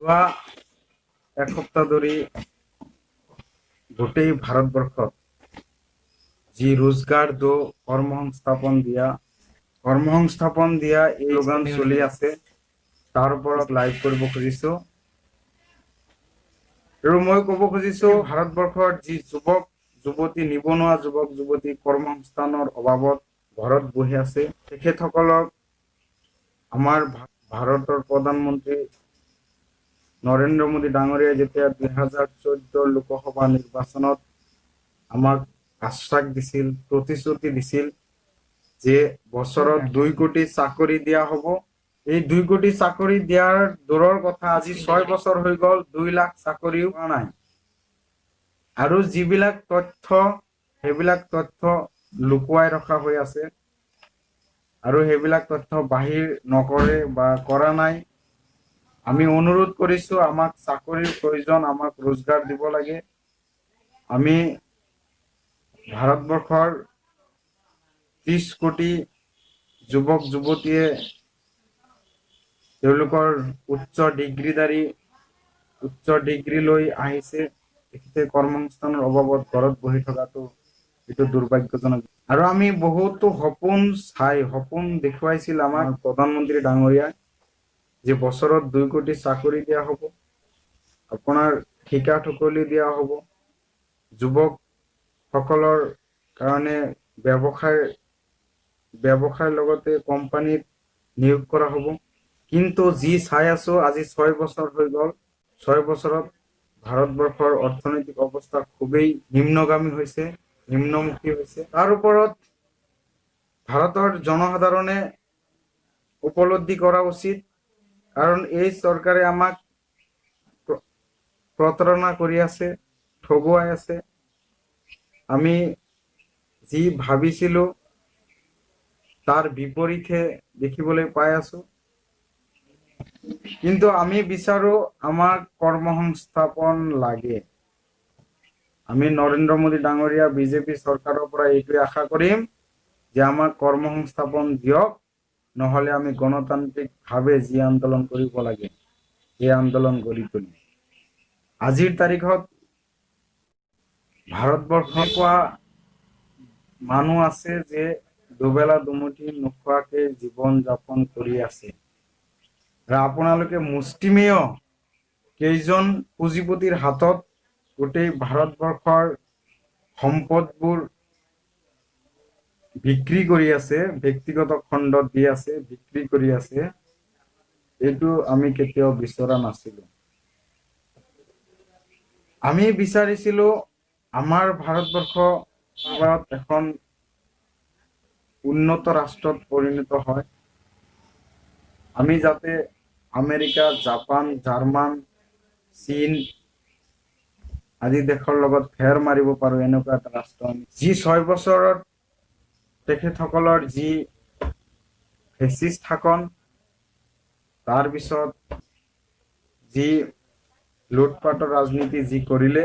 যোৱা এসপ্তাহ ধৰি গোটেই ভাৰতবৰ্ষত যি ৰোজগাৰ দো, কৰ্মসংস্থাপন দিয়া এই স্লোগান চলি আছে, তাৰ ওপৰত লাইভ কৰিব খুজিছো। আৰু মই ক'ব খুজিছো, ভাৰতবৰ্ষৰ যি যুৱক যুৱতী, নিবনুৱা যুৱক যুৱতী কৰ্মসংস্থানৰ অভাৱত ঘৰত বহি আছে, তেখেতসকলক আমাৰ ভাৰতৰ প্ৰধানমন্ত্ৰী নৰেন্দ্ৰ মোদী ডাঙৰীয়াই যেতিয়া 2014 লোকসভা নিৰ্বাচনত আমাক আশ্বাস দিছিল, প্ৰতিশ্ৰুতি দিছিল যে বছৰত 2 কোটি চাকৰি দিয়া হ'ব, এই 2 কোটি চাকৰি দিয়াৰ দূৰৰ কথা, আজি 6 বছৰ হৈ গ'ল, 2 লাখ চাকৰিও পোৱা নাই। আৰু যিবিলাক তথ্য, সেইবিলাক তথ্য লুকুৱাই ৰখা হৈ আছে আৰু সেইবিলাক তথ্য বাহিৰ নকৰে বা কৰা নাই। আমি অনুৰোধ কৰিছো, আমাক চাকৰিৰ প্ৰয়োজন, আমাক ৰোজগাৰ দিব লাগে। আমি ভাৰতবৰ্ষৰ 30 কোটি যুৱক যুৱতীয়ে তেওঁলোকৰ উচ্চ ডিগ্ৰী লৈ আহিছে। তেখেতে কৰ্মসংস্থানৰ অভাৱত ঘৰত বহি থকাটো এইটো দুৰ্ভাগ্যজনক। আৰু আমি বহুতো সপোন চাই, সপোন দেখুৱাইছিল আমাক প্ৰধানমন্ত্ৰী ডাঙৰীয়াই যে বছৰত 2 কোটি চাকৰি দিয়া হ'ব, আপোনাৰ ঠিকা ঠুকলি দিয়া হ'ব, যুৱকসকলৰ কাৰণে ব্যৱসায়ৰ লগতে কোম্পানীত নিয়োগ কৰা হ'ব। কিন্তু যি চাই আছো, আজি 6 বছৰ হৈ গ'ল। 6 বছৰত ভাৰতবৰ্ষৰ অৰ্থনৈতিক অৱস্থা খুবেই নিম্নগামী হৈছে, নিম্নমুখী হৈছে। তাৰ ওপৰত ভাৰতৰ জনসাধাৰণে উপলব্ধি কৰা উচিত, কাৰণ এই চৰকাৰে আমাক প্ৰতাৰণা কৰি আছে, ঠগুৱাই আছে। আমি যি ভাবিছিলো, তাৰ বিপৰীতে দেখিবলৈ পাই আছো। কিন্তু আমি বিচাৰো, আমাক কৰ্মসংস্থাপন লাগে। আমি নৰেন্দ্ৰ মোদী ডাঙৰীয়া, বিজেপি চৰকাৰৰ পৰা এইটোৱে আশা কৰিম যে আমাক কৰ্মসংস্থাপন দিয়ক, নহ'লে আমি গণতান্ত্ৰিকভাৱে যি আন্দোলন কৰিব লাগে, সেই আন্দোলন গঢ়ি তুলিম। আজিৰ তাৰিখত ভাৰতবৰ্ষ কোৱা মানুহ আছে যে দুবেলা দুমুঠি নোখোৱাকে জীৱন যাপন কৰি আছে আৰু আপোনালোকে মুষ্টিমেয় কেইজন পুঁজিপতিৰ হাতত গোটেই ভাৰতবৰ্ষৰ সম্পদবোৰ বিক্ৰী কৰি আছে, ব্যক্তিগত খণ্ডত দি আছে, বিক্ৰী কৰি আছে। এইটো আমি কেতিয়াও বিচৰা নাছিলো। আমি বিচাৰিছিলো আমাৰ ভাৰতবৰ্ষ এখন উন্নত ৰাষ্ট্ৰত পৰিণত হয়। আমি যাতে আমেৰিকা, জাপান, জাৰ্মান, চীন আদি দেশৰ লগত ফেৰ মাৰিব পাৰো, এনেকুৱা এটা ৰাষ্ট্ৰ। আমি যি 6 বছৰত তেখেতসকলৰ যি ফেচিষ্ট শাসন, তাৰপিছত যি লুটপাটৰ ৰাজনীতি যি কৰিলে,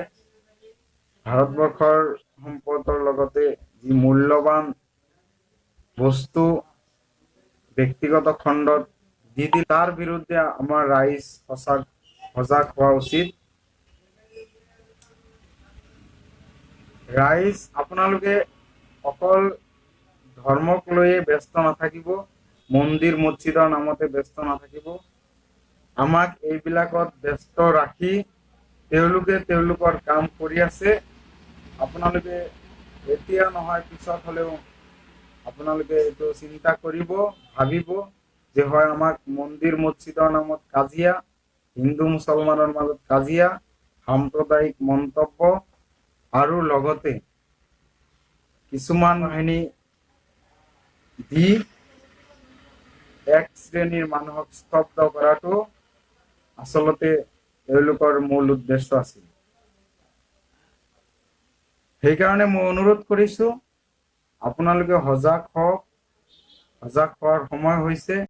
ভাৰতবৰ্ষৰ সম্পদৰ লগতে যি মূল্যৱান বস্তু ব্যক্তিগত খণ্ডত দি দি, তাৰ বিৰুদ্ধে আমাৰ ৰাইজ সজাগ হোৱা উচিত। ৰাইজ, আপোনালোকে অকল ধৰ্মক লৈয়ে ব্যস্ত নাথাকিব, মন্দিৰ মছজিদৰ নামতে ব্যস্ত নাথাকিব। আমাক এইবিলাকত ব্যস্ত ৰাখি তেওঁলোকে তেওঁলোকৰ কাম কৰি আছে। আপোনালোকে এতিয়া নহয়, পিছত হ'লেও আপোনালোকে এইটো চিন্তা কৰিব, ভাবিব যে হয়, আমাক মন্দিৰ মছজিদৰ নামত কাজিয়া, হিন্দু মুছলমানৰ মাজত কাজিয়া, সাম্প্ৰদায়িক মন্তব্য আৰু লগতে কিছুমান বাহিনী দি এক শ্ৰেণীৰ মানুহক স্তব্ধ কৰাটো আচলতে তেওঁলোকৰ মূল উদ্দেশ্য আছিল। সেইকাৰণে মই অনুৰোধ কৰিছো, আপোনালোকে সজাগ হওক। সজাগ হোৱাৰ সময় হৈছে।